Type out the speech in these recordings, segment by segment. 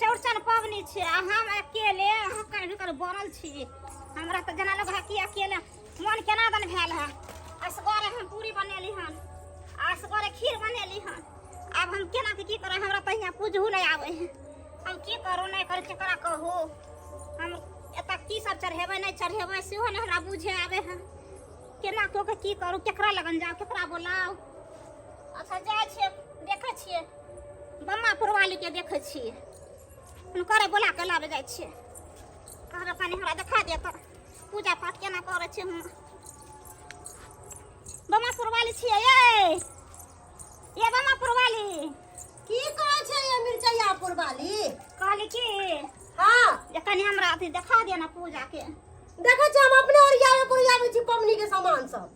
चौड़चन पबनी छै आ हम अकेले हक्कर बिकर बनल छी। हमरा तऽ जेना लगै है कि अकेले मन केना दन भेल है। असगरे हम पूरी बनेली हन, असगरे खीर बनेली हन। आब हम केना के की करब? हमरा तऽ हियाँ पूजहु नहि आबै है। हम की करू नहि करू, केकरा कहू? हम एतऽ की सब चढ़ेबै नहि चढ़ेबै सेहो नहि हमरा बुझे आबै है। केना कऽ के की करू, केकरा लगन जाउ, केकरा बोलाउ? अच्छा जाइ छियै, देखै छियै बम्मा पुरवालीके, देखै छियै हुनकरे बोला कऽ लाबै जाइ छियै। कहबै कनि हमरा देखा दिअ तऽ पूजा पाठ केना करै छै। हम बम्मा पुरवाली छियै। ये ये बम्मा पुरवाली, की कहै छै ये मिरचैया पुरवाली? कहली कि हाँ, जे कनि हमरा अथी देखा दिअ ने पूजा के। देखै छी, हम अपने ओरियाबे पुरियाबै छी पबनी के सामान सब।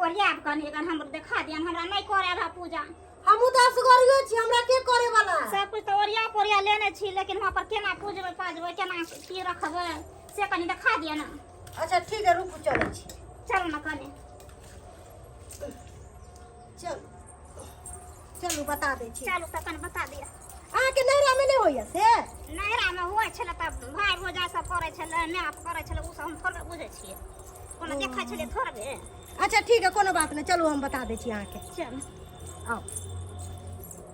ओरियाब कनि, एखन हम देखा दिअ, हमरा नहि करे रह पूजा। हमहूँ तऽ असगरियो छी, हमरा के करे वाला है? सब कुछ तऽ ओरिया पोरिया लेने छी, लेकिन वहाँ पर केना पूजबै पाजबै, केना की रखबै, से कनि देखा दिअ ने। अच्छा ठीक है, रुकू, चलै छी। चलू ने कनि। चलू चलू, बता दै छी। चलू तऽ कनि बता दिअ। अहाँके नैहरामे नहि होइया से? नैहरामे होइ छलै तऽ भाय भौजाइ सब करै छलै, माय बाप करै छलै। ओ सब हम थोड़बे बुझै छियै, कोनो देखै छलियै थोड़बे। अच्छा ठीक है, कोनो बात नहि, चलू हम बता दै छी अहाँके। चलू। आउ।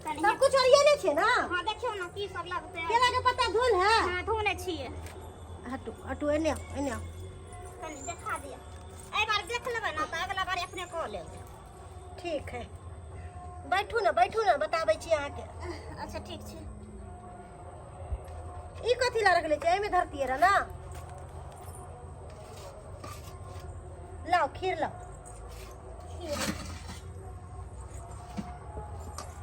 कनि सब कुछ ओरियेने छियै ने? हाँ, देखियौ ने की सब लगतै। केला के पत्ता धोल है? हाँ, धोने छियै। हटू हटू, एने आउ, एने आउ। कनि देखा दिअ। एहि बार देख लेबै ने तऽ अगला बार अपने कऽ लेबै। ठीक है, बैठू ने, बैठू ने, बताबै छी अहाँके। अच्छा ठीक छै। ई कथी ला रखले छै? एहिमे धरतियै रह ने। लाओ खीर लाओ।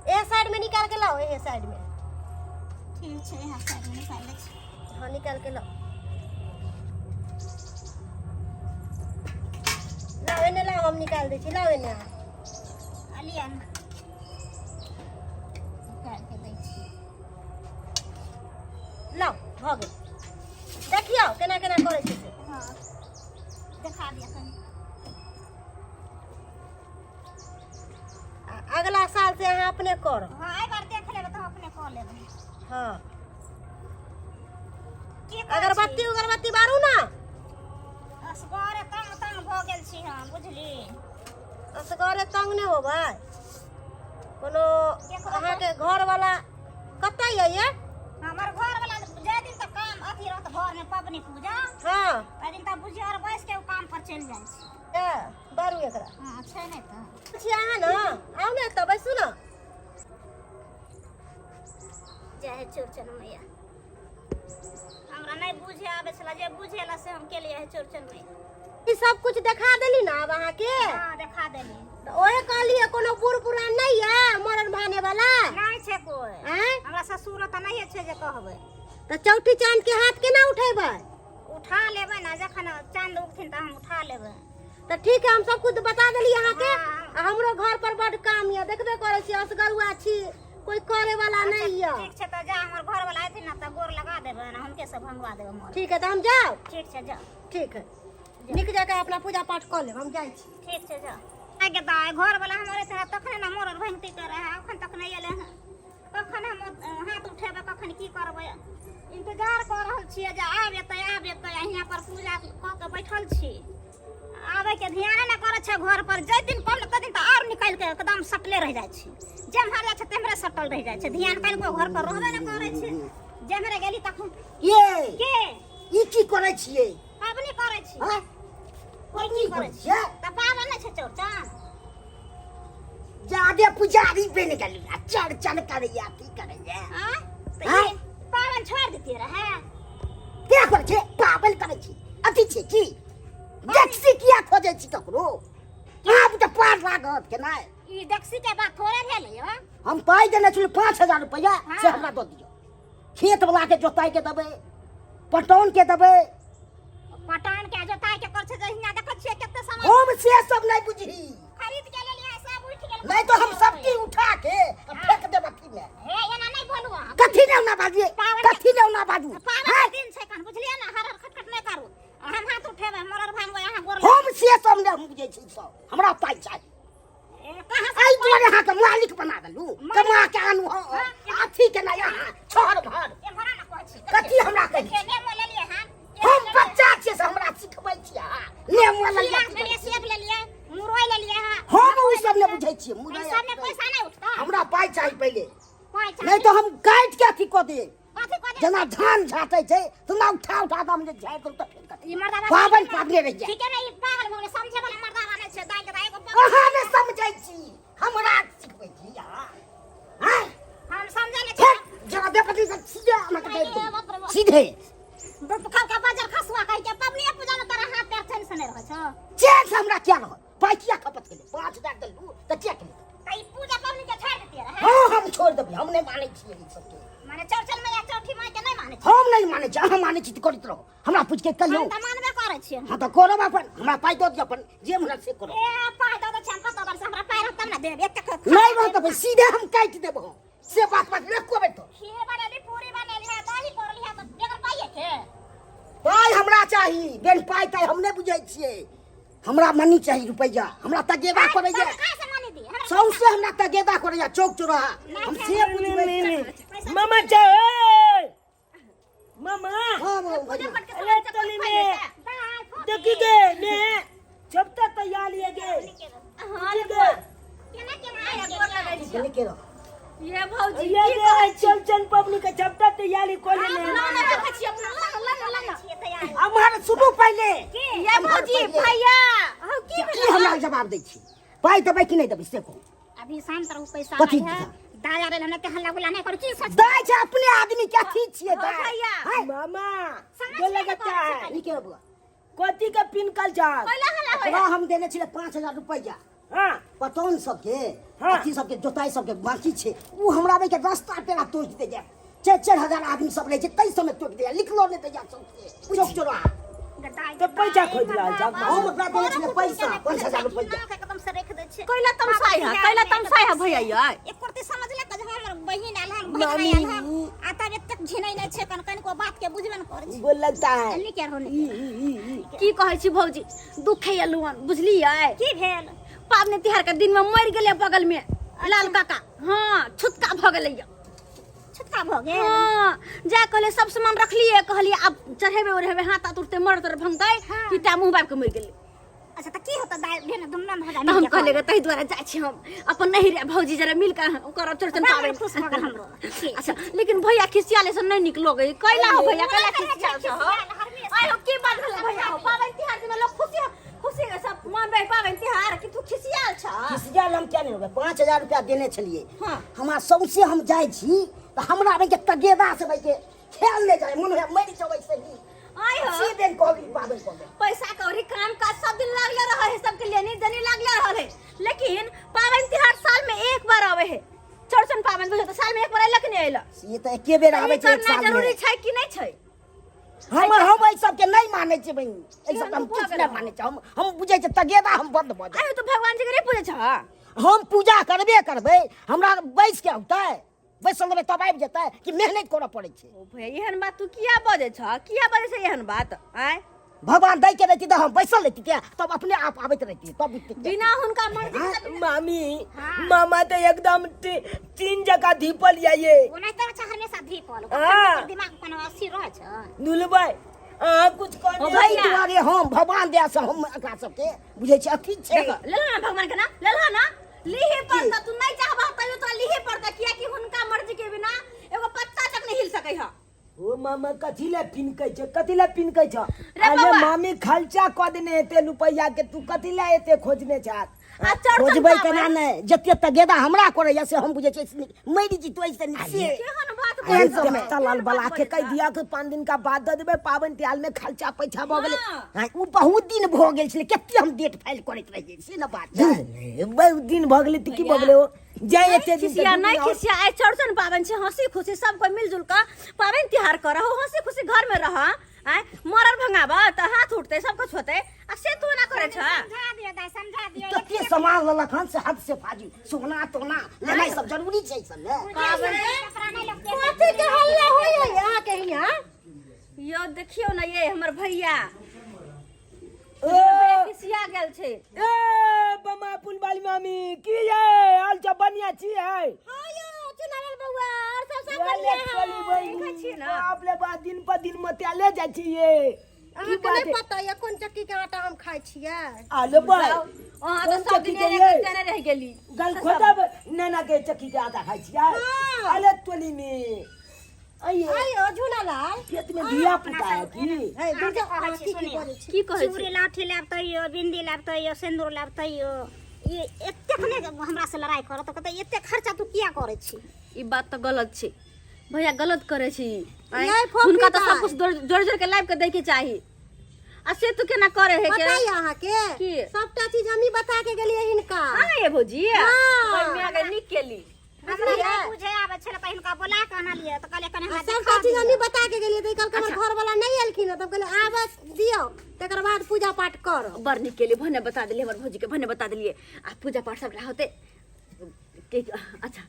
ए साइड में निकाल के लाओ, ए साइड में। ठीक छै, यहाँ साइड में निकाल लै छी। हाँ, निकाल के लाओ, लाओ एने लाओ, हम निकाल दै छी, लाओ एने अहाँ। आ लिअ ने, निकाल के दै छी। लाओ, भऽ गेल। देखियौ केना केना करै छै से। हाँ, देखा दिअ कनि। आ अगला साल से अहाँ अपने करब। हाँ, एहि बार देख लेबै तऽ अपने कऽ लेबै। हाँ। की करै छी? अगरबत्ती उगरबत्ती बारू ने। असगरे तंग तंग भऽ गेल छी हम, बुझली? असगरे तंग नहि होबै कोनो। अहाँके घरवाला कतऽ यऽ ये? हमर घर वाला जाहि दिन तक काम अथी रहत, घर में पबनी पूजा, ओहि दिन तक बुझियौ और बैस के ओ काम पर चलि जाइ छै। ए, बारू एकरा। हाँ, छै नहि तऽ। छी अहाँ ने, आउ ने एतऽ बैसू ने। जय हे चौरचन मैया। हमरा नहि बुझे आबै छलै, जे बुझेला से हम केलियै। हे चौरचन मैया। ई सब कुछ देखा देली ना आब अहाँके? हाँ, देखा देली। तऽ ओहे कहलियै, कोनो बूढ़ पुरान नहि यऽ मरण भाने वाला? नहि छै कोइ। आँय? हमरा ससुरो तऽ नहिए छै जे कहबै। तऽ चौठी चाँद के हाथ केना उठेबै? उठा लेबै ने, जखन चाँद उगथिन तऽ हम उठा लेबै। तऽ ठीक है, हम सब कुछ बता देली अहाँके। हाँ। आ हमरो घर पर बड काम यऽ, देखबे करै छी, असगरुआ छी, कोई करे वाला नहीं यऽ। ठीक छै तऽ जा, हमर घर वाला अयथिन ने तऽ गोर लगा देबै ने, हुनके से भंगवा देबै मोर। ठीक है, तऽ हम जाउ? ठीक छै, जाउ। ठीक है, नीक जकाँ अपना पूजा पाठ कऽ लेब, हम जाइ छी। ठीक छै, जाउ। आगे दाइ, घर वाला हमर अयतै तखने ने मोर भंगती करे है। अखन तक नहि एलै हँ। कखन हम हाथ उठेबै, कखन की करबै, इंतजार कऽ रहल छियै जे आब एतै, आब एतै। आ हियाँ पर पूजा कऽ के बैठल छी, आबैके ध्याने नहि करै छै घर पर। जाहि दिन पड़ल ताहि दिन तऽ आर निकालि के एकदम सटले रहि जाइ छै। जेम्हर जाइ छै तेम्हरे सटल रहि जाइ छै। ध्यान कनिको घर पर रहबे नहि करै छै। जेम्हरे गेली तखन ये के ई की करै छियै? पाबनि करै छी। हँ? कोई की करै छी? छियै? तऽ पाबनि नहि छै चौरचन? जादे पुजारी बनि गेल आ चढ़ चढ़ करैया, की करैया? आँय? तऽ आँय? ई पाबनि छोड़ि दितियै रहए? के करै छै? पागल करै छी, अथी छै की देखसी किया खोजै छी ककरो? आब तऽ पार लागत केना? ई देखसी के बात थोड़े भेलै यौ। हम पाइ देने छलहुँ 5000 रुपैआ, से हाँ। हमरा दऽ दिअ। खेत वाला के जोताई के देबै, पटौन के देबै। पटान के जोताई के कर छै जे हियां देखै छियै कते सामान। हम से सब नहीं बुझी। खरीद के लेलियै, सब उठि गेल। नहीं तो हम सब की उठा के आ फेंक देब अथी में। हे, एना नहीं बोलू अहाँ। कथी ने ना बाजिए? कथी ने ना बाजू? पावन हैं? के दिन छै कन, बुझलियै ने? हर हर खटखट नहि करू। हम हाथ उठेबै, मरर भांगबै, अहाँ गोर हम से सब नहीं बुझै छी, सब हमरा पाइ चाही। ए, कहाँ से एहि दुआरे अहाँके मालिक बना देलू, कमा के आनू। हँ, अथी के नहीं, अहाँ छहर भर एम्हर आ ने, तऽ हम काटि के अथी कऽ देब। कथी कऽ दे? जेना धान झाँटै छै तेना उठा उठा कऽ हम जे झाड़ि देब तऽ फेर कथी? ई मर्दाबा पाबनि पाबने रहि जायत। ठीके ने, ई पागल भऽ गेलै, समझे वाला मर्दाबा नहि छै। दाइ के दाइ एगो पागल। अहाँ नहि समझै छी, हमरा सिखबै छी अहाँ? आँय? हम समझै नहि फेर छी। जरा देपति सब सीधे अहाँके दे देब। सीधे खा खा बाजार खसुआ कहि के पबनी पूजा में तोरा हाथ पैर चैन से नहीं रहै छौ। चैन से हमरा क्या रहत? पाइ किया खपत केले? 5000 देलू तऽ किया केले? तऽ ई पूजा पबनी के छोड़ि देतियै रहै? हँ, हम छोड़ि देबै। हम नहि मानै छियै ई सबके। माने चौरचन में या चौठी माय के नहि मानै छी? हम नहि मानै छी। अहाँ मानै छी तऽ करैत रहू। हमरा पूछि के कहियौ। हम तऽ मानबे करै छियै। हँ तऽ करब अपन। हमरा पाइ दऽ दिअ, अपन जे हमरा से करब। ए, पाइ दऽ दै छी हम कतऽ बरसँ? हमरा पाइ रहत तब ने देब एतेक। नहि रहत तऽ सीधे हम काटि देब हम से बात बात एको बेर तो। खीर बनेली, पूरी बनेली है, दही पौरली है, तऽ बेगर पाइए के पाइ हमरा चाही। बेन पाइ ताइ हम नहि बुझै छियै। हमरा मनी चाही, रुपैआ हमरा तगेदा करैया। कहाँ से मनी दी हमरा? सौंसे हमरा तगेदा करैया चौक चौराहा, हम से बुझबै। मामा चाहे मामा। हाँ हाँ भैया। अरे तली में देखी गे ने जब तक तैयार लिए गे। हाँ। गे। केना केना आइ गोर लगै छी? निके रह। ये भौजी, ये की गे कहै छी? चल चल पबनी के जब तक तैयारी को ले ना ना रखै छी अपना ला ला ला ला छियै तैयार। हमार सुनू पहिले। ये भौजी, भैया हौ, की की हमरा जवाब दै छी? पाइ देबै कि नहि देबै से कहू। अभी शांत रहू, पैसा कथी? नहीं है। दाया रे हमने हल्ला गुल्ला नहीं करू, की सोच दाय छै अपने आदमी के अथी छियै हौ दाय। भैया। हाय, मामा समझ गोल में लगता नहीं है। निके रह बुआ। कथी के पिनकल जा? कैला हल्ला होय? ओकरा हम देने छलै 5000 रुपैआ। हाँ। पटौन सबके। हाँ। अथी सबके, जोताई सबके बाकी छै। उ हमरा के रास्ता पेरा तोड़ि दैया। 4-4 हजार आदमी सब रहै छै ताहि समय तोड़ि दैया, लिखलो नहि दैया सबके चौक चौराहा। तऽ पैसा खोजि रहल छह? हम ओकरा देने छलियै पैसा 5000 रुपैआ। एकदम से रख दै छै। कैला तमसाइ है, कैला तमसाइ है भैया ये? एक करती समझ ले कि हमर बहिन आयल हन, बहिन आयल हन, आ तब एतेक झिनै नहि छै, कन कन को बात के बुझबे न करै छै। गोल लगता है। निके रहू। ई ई ई ई। की कहै छी भौजी, दुख एलहुँ बुझलियै? की भेल? पाबनि तिहार के दिन में मरि गेलै बगल में लाल काका। हाँ, छुतका भऽ गेलै। छुटका भऽ गेल? हाँ, जा कहलियै सब सामान रखलियै, कहलियै आब चढ़ेबै ओढ़ेबै, हाथ ताथ उठते मर तर भंगतै। हाँ। कि टा मुँह बाबि के मरि गेलै। अच्छा, तऽ की होतै दाइ भेल दुमना भऽ तऽ हम कहलियै गे, ताहि दुआरे जाइ छी हम अपन नहिरे भौजी, जरा मिल के करब चौरचन बड़ पाबनि। खुश भऽ गेल हमरो। अच्छा, लेकिन भैया खिसियाले से नहि नीक लगै। कैला हो भैया, कैला खिसियाल से हो? आइ हो, की बात भेलै भैया हो? पाबनि तिहार दिन लोग खुशी खुशी सब मनबै पाबनि तिहार, कि तू खिसियाल छ? खिसियाल हम किया नहि होबै? 5000 रुपया देने छलियै। हाँ। हमरा सौंसे हम जाइ छी तऽ हमरा के तगेदा से के खेल नहि जाइ, मन होइया मरि जेबै सही। आइ हो। से दिन कहली पाबनि कऽ देब। पैसा कौड़ी काम काज सब दिन लागले रहे है, सबके लेनी देनी लागले रहे है, लेकिन पाबनि तिहार साल में एक बार आवे है। चौरचन पाबनि बुझो तऽ साल में एक बार अयलक नहि अयलक? से तऽ एके बेर आबै ई छै एक करनाइ साल जरूरी मे। छै कि नहि छै? हमर हम एहि सबके नहि मानै छियै बहिन, एहि सबके हम भऽ किछु गेल। नहि मानै छियै। हम बुझै छियै तगेदा हम बन्द भऽ जाय। आइ तो भगवान जी के नहि पूजै छ? हम पूजा करबे करबै। हमरा बैस के औतै? बैसल रहबै तब आबि जेतै कि मेहनत करऽ पड़ै छै? ओ भैया, एहन बात तू किया बजै छ? किया बजै छ एहन बात आय? भगवान दै के रहिती तऽ हम बैसल रहिती क्या? तब अपने आप आबैत रहिती तब बुझती। बिना हुनका मर्जी के मामी, मामा तो एकदम तीन जगह धीपल जाइए। ओनाहिते छै हमेशा धीपल। हाँ। दिमाग कोनो अस्थिर रहै छै। दुलबाई, अहाँ कुछ ओ कहने एहि भैया। दुआरे हम भगवान दया से हम एकरा सबके बुझै छियै अथी छै। देखो, लेलहो ना भगवान के नाम लेलहो ना, लीहे पड़ता। तू नहीं चाहबह तैयो तोरा लीहे पड़ता, कियाकि हुनका मर्जी के बिना एगो पत्ता तक नहीं हिल सकै है। ओ मामा, कथी ले पिनकै छै? कथी ले पिनकै छ? रे अरे बाबा। मामी, खर्चा कऽ देने हेते रुपैआ के, तू कथी ले एते खोजने छ? आ चौरचन खोजबै पाबनि- केना नहि? जते तगेदा हमरा करैया से हम बुझै छियै मरि जितू ऐसे नीक से। केहन बात एहन बजै सबमे। छ? तलाल बला के कहि दिया कि 5 दिन का बाद दऽ देबै, पाबनि तिहार में खर्चा पैसा भऽ गेलै। हाँ। हाँ, उ बहुत दिन भऽ गेल छलै, कते हम डेट फाइल करैत रहियै से ने बात छै। बहुत दिन भऽ गेलै तऽ की भऽ गेलै? ओ जाय एते दिन तऽ खिसिया दू नहीं दिन और- खिसिया। आइ चौरचन पाबनि छै, हंसी खुशी सब कोई मिलजुल कऽ पाबनि तिहार करह, हंसी खुशी घर में रह। आय मरल भंगाब तऽ हाथ उठतै, सब कुछ होतै, आ से तू ना करै छ। समझा दियो दाइ, समझा दियो। कते सामान लेलक हन से हद से फाजिल। सोना तोना लेनाइ सब जरूरी छै ई सब ने? कपड़ा नहि लोक कथी के हल्ला होइए अहाँ के हियाँ? यो देखियौ ने ये हमर भैया। ओ भैया खिसिया गेल छै। ए बमा पुल वाली मामी, की ये हाल सब बढ़िया छी है? हाँ यो चुनावल बउआ, और सब सब ले बढ़िया चली है। बहिनी। देखै छियै ने। बाप रे बाप, दिन पर दिन मतियाले जाइ छी ये। अहाँके नहि पता यऽ कोन चक्की के आटा हम खाइ छियै। आलो बाय। अहाँ तऽ कोन सब चक्की दिन के एने ये? केने रहि गेली। गल खोदब नाना के चक्की के आटा खाइ छियै। अरे टोली में आइए। आइयो झूलालाल। खेत में धिया पुता है की? हे दुर्गा, कहै अहाँ छी, की की सुनियौ। बजै छी? की कहै चूड़ी छी? लाठी लाब तैयो, बिंदी लाब तैयो, सिन्दूर लाब तैयो, ई एतेक ने हमरा से लड़ाई करत, कहते एतेक खर्चा तू किया करै छी? ई बात तऽ गलत छै भैया, गलत करै छी ई। आँय? नहि, फोफी हुनका तऽ दाइ। सब कुछ जोड़ जोड़ के लाबि के दै के चाही, आ से तू केना करे है के? पता यऽ अहाँके? की? सबटा चीज हमही बता के गेलियै हिनका। हाँ ये भौजी। हाँ। ओहि में नीक केली। हमरा नहि बुझे आबै छलै तऽ हिनका बोला के अनलियै तऽ कहलियै कनि आ हमरा सबटा देखा चीज दिअ। हमही बता के गेलियै तऽ ई कहलकै हमर घरवाला नहि एलखिन हँ, तब कहलियै आबऽ दियौ तकर बाद पूजा पाठ करब। बड़ नीक केली, भने बता देलियै हमर भौजी के, भने बता देलियै। आ पूजा पाठ सबटा होते अच्छा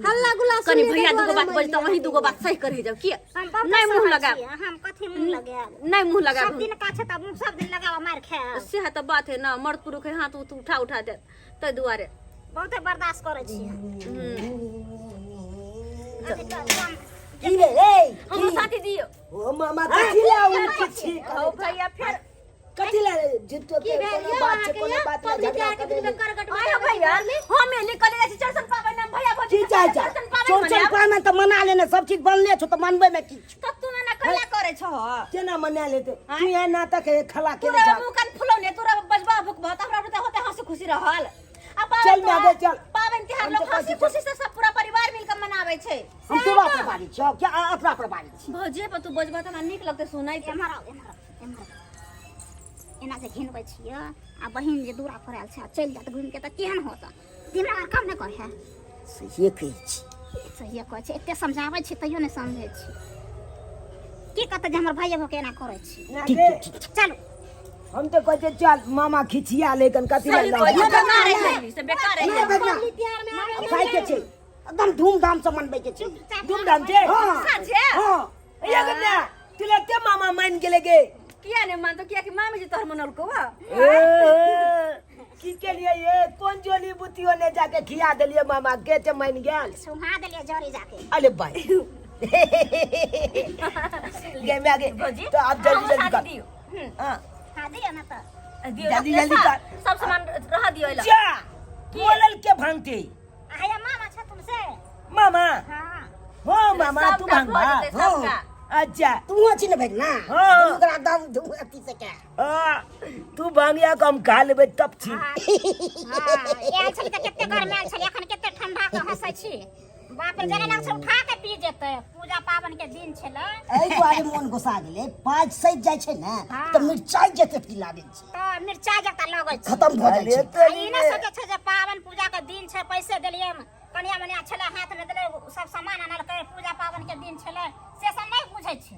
हल्ला गुल्ला कनि सुनिये भैया ताहि दूगो दुआरे बात बजता, हम वही दूगो बात सही करी जाओ किया हम बहुत नहीं मुंह सहल लगाब। छियै, हम कथी मुंह लगायब? नहीं मुंह लगाब। सब दिन का छै तऽ मुंह सब दिन लगाब, मार खायब। से तऽ बात है ना, मर्द पुरुष है, हाथ उठ उठा उठा दे, ताहि दुआरे बहुते बर्दाश्त करै छियै। अथी की रे ए? हमरो साथी दियो। ओ मामा, कथी ला उठ छी? हो भैया, फेर कथी ला जितो की के भेल कोनो यौ बात छै? अहाँके कोनो यौ? बात ला पबनी झगड़ा तिहारके करै दिनमे करगट आयो भैया, हम एली कले जाइ छी चौरचन पाबनि में भैया भौजी की चाहे चौरचन चाहे पाबनि चौरचन मनायब। पाबनि तऽ मना लेने, सब चीज बनले छौ, तऽ मनबै में की छौ? तऽ तू एना कैला करै छह? केना मना लेते? तू यहाँ नाटक है खला के तोरा जा। मुँह कान फुलौने, तोरा बजबा भुकबा तऽ हमरा बुते होते हंसी खुशी रहल। आ पाबनि चल माय गे, चल। पाबनि तिहार हम लोग तऽ हंसी कहै छी, खुशी से सब पूरा परिवार मिलके मनाबै छै। हम तोरा पर बारी छौ क्या अपना पर बारी छी? भौजी पर तू बजबा तऽ हमरा नीक लगतै सुनैत। एम्हर आउ, एम्हर आउ, एम्हर आउ। एना जे घिनबै छियै आ बहिन जे दूरा पर आयल छै आ चलि जायत घुमि के तऽ केहन होत? दिमाग आर काम नहि करै है। सहिए कहै छी। सहिए कहै छै। एते समझाबै छी तैयो नहि समझै छी। की कहतै जे हमर भाइये भऽ के एना करै छी? ठीक गे, ठीक ठीक। चलू। हम तो कहै छियै चल मामा खिचिया लेकिन कथी सही ला कहै छै, लड़ाई? बेकार है, से बेकार है। नहि बजना। पबनी तिहारमे आबै खाइ के छै, एकदम धूमधाम से मनबै के छै। धूमधाम से। हाँ। साँझे? हाँ। ये गन्ना तुला ते मामा मान गेले गे। किया नहि मानतो? किया कि मामी जी तोहर मनलको वा। ए, की के लिए ये कोन जोली बुतियो ने जाके खिया देलिए मामा के ते मान गेल? सुहा देलियै जरी जाके। अरे भाई गे मैं आगे भौजी, तो आप जल्दी हमरो जल्दी साथी कर। दियो। हाँ। हाँ, दियौ ने तऽ। दियो। जल्दी अपने जल्दी सब कर। सब सामान रह दियो एला। जा बोलल के भांगते। आ हैया मामा छथुन से। मामा? हाँ। हो मामा, तू सबटा भांगबा? भऽ जेतै, सबटा। अच्छा। तू छी ने भगना। हाँ। ओकरा दम धूम अथी से के। हाँ, तू भांगिया के हम खा लेबै तब छी। हाँ, आयल छली तऽ कते गरमायल छली, एखन कते ठंडा के हँसै छी। बाप रे, जेना लगै छै उठा के पी जेतै। पूजा पाबनि के दिन छलै। एहि दुआरे मोन गुस्सा गेलै, पाँच सजि जाइ छै ने हाँ। तऽ मिरचाइ जते की लागै छै। तऽ मिरचाइ जकाँ लगै छै। खत्म भऽ जाइ अरे छै। आ तोरी ई नहि रे। सोचै छै जे पाबनि पूजा के दिन छै, पैसे देलियै, कनिया मनिया छलै, हाथ मे देलै, सब सामान आनलकै, पूजा पाबनि के दिन छलै, से सब नहि बुझै छै।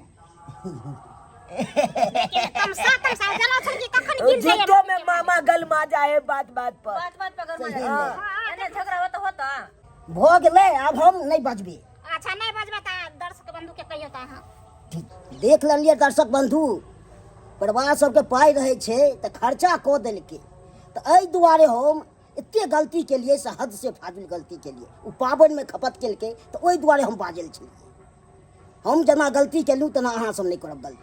लेकिन तमसा तमसा जेना छै कि कखन गिर जाइए। झूठो में मामा गलमा जाए बात बात पर। बात बात पर गरमा सही जाए। हाँ, एने झगड़ा होता होता। भऽ गेलै, आब हम नहि बजबै। अच्छा, नहि बजबै तऽ दर्शक बंधु के कहियौ तऽ अहाँ। ठीक, देख लेलियै दर्शक बंधु, परिवार सबके पाइ रहै छै तऽ खर्चा कऽ देलकै, तऽ एहि दुआरे हम एते गलती केलियै से हद से फाजिल गलती केलियै। ओ पाबनिमे खपत केलकै तऽ ओहि दुआरे हम बाजल छलियै। हम जेना गलती केलहुँ तेना अहाँ सब नहि करब गलती।